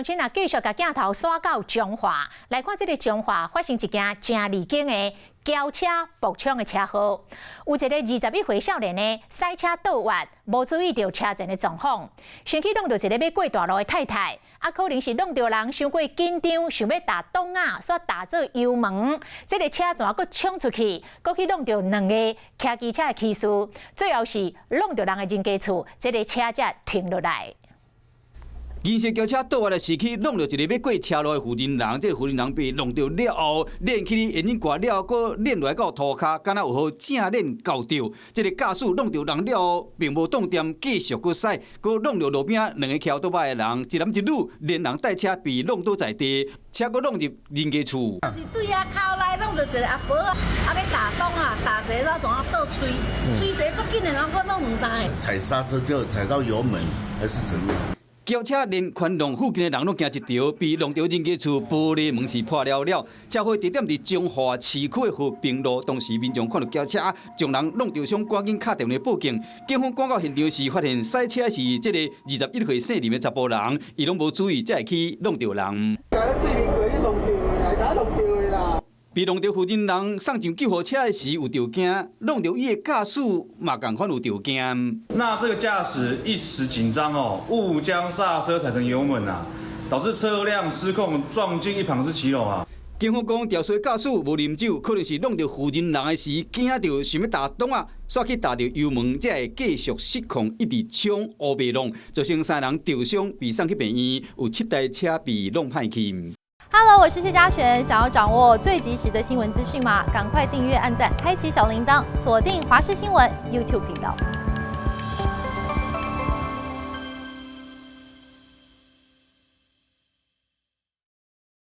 請啊，繼續共鏡頭徙到彰化，來看這个彰化發生一件誠離經的轎車爆衝的車禍。有一个21歲少年呢，駛車倒彎，無注意著車前的狀況，先去挵著一个欲過大路的太太，啊，可能是挵著人傷過緊張，想欲踏擋仔，煞踏做油門，這个車跩閣衝出去，閣去挵著兩個騎機車的騎士，最後是挵著人的人家厝，這个車才停落來。銀色轎車倒彎的時，去挵著一个欲過車路的婦人人，這个婦人人被挵著了後，輾去引擎蓋了後，閣輾落來到塗跤，敢若有予正輾溝著。這个駕駛挵著人了後，並無擋恬，繼續閣駛，閣挵著路邊兩個騎歐多擺的人，一男一女，連人帶車被挵倒在地，車閣挵入人家厝。就是對遐口內挵著一个阿婆，啊欲踏擋啊，踏一个怎啊倒吹，吹一个足緊的，然後閣攏毋知。踩剎車就踩到油門，還是怎樣？轎車連環撞附近的人攏驚一著，被挵著人家厝玻璃門是破了了。車禍地點佇彰化市區的和平路，當時民眾看著轎車將人挵著傷，趕緊敲電話報警。警方趕到現場時，發現駛車是這个21歲姓林的查埔人，伊攏無注意，才會去挵著人。被挵著婦人人送上救護車的時有著驚，挵著伊的駕駛嘛仝款有著驚。那這個駕駛一時緊張哦，誤將剎車踩成油門啊，導致車輛失控撞進一旁之騎樓啊。警方講，肇事駕駛無啉酒，可能是挵著婦人人的時驚著想欲踏擋仔，煞去踏著油門，才會繼續失控，一直衝烏白弄，造成三人受傷，被送去病院，有七台車被弄歹去。 Hello，我是謝嘉璇。想要掌握最及時的新聞資訊嗎？趕快訂閱、按讚、開啟小鈴鐺，鎖定華視新聞 YouTube 頻道。